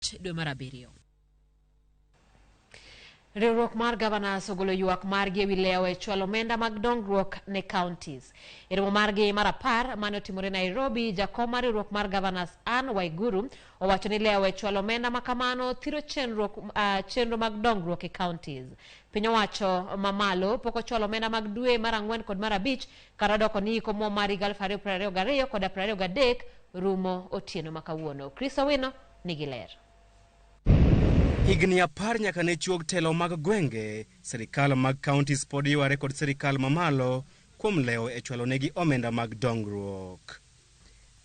Dwe mar 7. Riwruok mar Governors ogolo ywak margi ewi lewo e chwalo omenda mag dongruok ne counties. E romo margi mar 10 mane otimore Nairobi, jakom mar riwruok mar Governors Anne Waiguru owacho ni lewo e chwalo omenda ma kamano thiro chenro mag dongruok e counties. Piny owacho mamalo pok ochwalo omenda mag dwe mar 4 kod mar 5 kata doko ni iko omuom mar higa 2022 kod 23 rumo otieno ma kawuono. Chris Owino nigi ler. Higni 10 nyaka ne chuog telo mag gwenge, sirikal mag counties pod yware kod sirikal mamalo kuom lewo e chwalo negi omenda mag dongruok.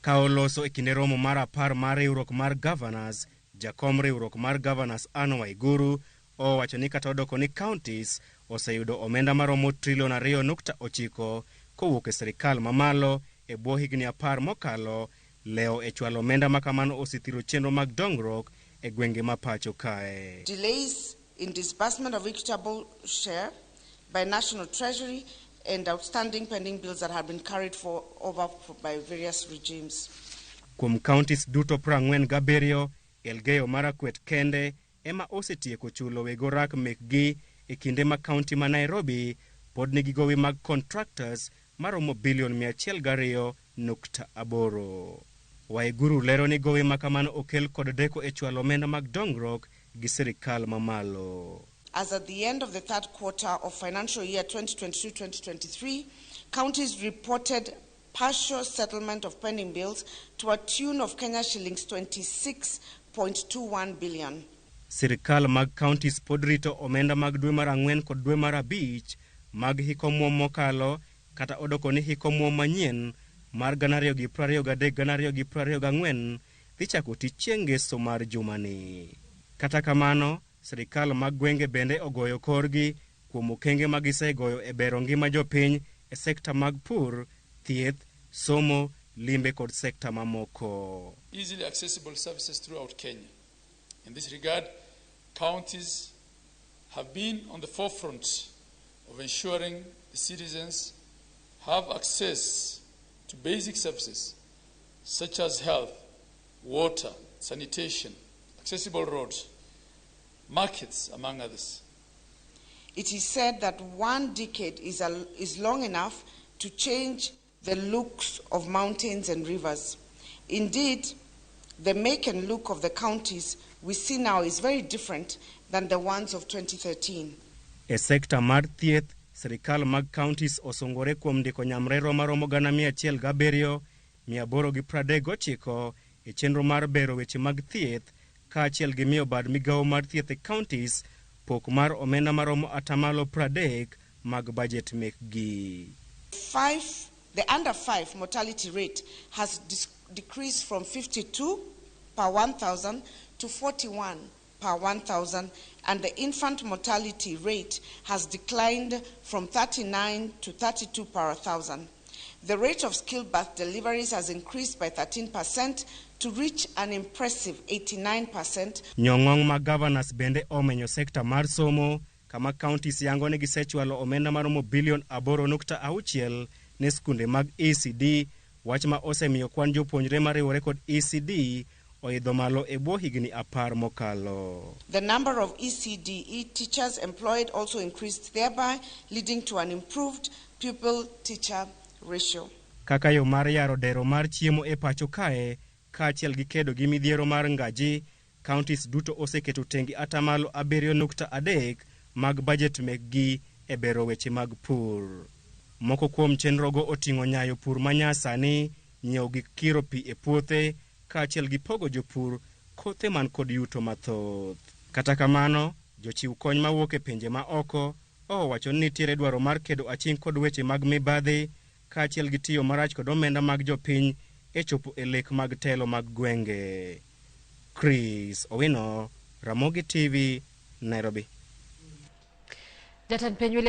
Ka oloso e kinde romo mar 10 mar riwruok mar Governors, jakom riwruok mar Governors Anne Waiguru owacho ni kata odoko ni counties oseyudo omenda maromo trilion 2.9 kowuok e sirikal mamalo e bwo higni 10 mokalo, lewo e chwalo omenda ma kamano osethiro chenro mag dongruok e gwenge ma pacho kae. Delays in disbursement of equitable share by National Treasury and outstanding pending bills that have been carried over by various regimes. Kuom counties duto 47, Elgeyo Marakwet kende ema osetieko chulo weg orak mekgi e kinde ma county ma Nairobi pod nigi gowi mag contractors maromo bilion 102.8. Waiguru lero ni gowi ma kamano okel kod deko e chwalo omenda mag dongruok gi sirikal mamalo. As at the end of the third quarter of financial year 2022-2023, counties reported partial settlement of pending bills to a tune of Kenya shillings 26.21 billion. Sirikal mag counties pod rito omenda mag dwe mar 4 kod dwe mar 5 mag hik omuom mokalo kata odoko ni hik omuom manyien mar 2023 2024 dhi chako tich chieng' ngeso mar jumani. Kata kamano, sirikal mag gwenge bende ogoyo korgi kuom okenge ma gisegoyo e bero ngima jopiny e sekta mag pur, thieth, somo, limbe kod sekta mamoko. Easily accessible services throughout Kenya. In this regard, counties have been on the forefront of ensuring the citizens have access to basic services such as health, water, sanitation, accessible roads, markets, among others. It is said that one decade is long enough to change the looks of mountains and rivers. Indeed, the make and look of the counties we see now is very different than the ones of 2013. E sekta mar thieth, sirikal mag counties osungore kuom ndiko nyamrerwa maromo gana 107, 839 e chenro mar bero weche mag thieth kaachiel gi miyo bad migawo mar thieth e counties pok mar omenda maromo atamalo 30 mag budget mekgi. The under 5 mortality rate has decreased from 52 per 1,000 to 41 per 1,000, and the infant mortality rate has declined from 39 to 32 per 1,000. The rate of skilled birth deliveries has increased by 13% to reach an impressive 89%. Nyong'ong' mag governors bende omenyo sekta mar somo kama counties yango ni gisechwalo omenda maromo bilion 8.6 ne skunde mag ECD, wach ma osemiyo kwan jopuonjre mariwore kod ECD oidho malo e bwo higni 10 mokalo. The number of ECDE teachers employed also increased, thereby leading to an improved pupil-teacher ratio. Kaka yo mar yaro dero mar chiemo e pacho kae kaachiel gi kedo gi midhiero mar ngaji, counties duto oseketo tenge atamalo 7.3 mag budget mekgi e bero weche mag pur. Moko kuom chenrogo oting'o nyayo pur manyasani, nyiewo gik kiro pi e puothe, kaachiel gi pogo jopur kothe man kod yuto mathoth. Kata kamano, jochiw kony mawuok e pinje ma oko owacho ni nitiere dwaro mar kedo aching' kod weche mag mibadhi kaachiel gi tiyo marach kod omenda mag jopiny e chopo e lek mag telo mag gwenge. Chris Owino, Ramogi TV, Nairobi. Jatend piny William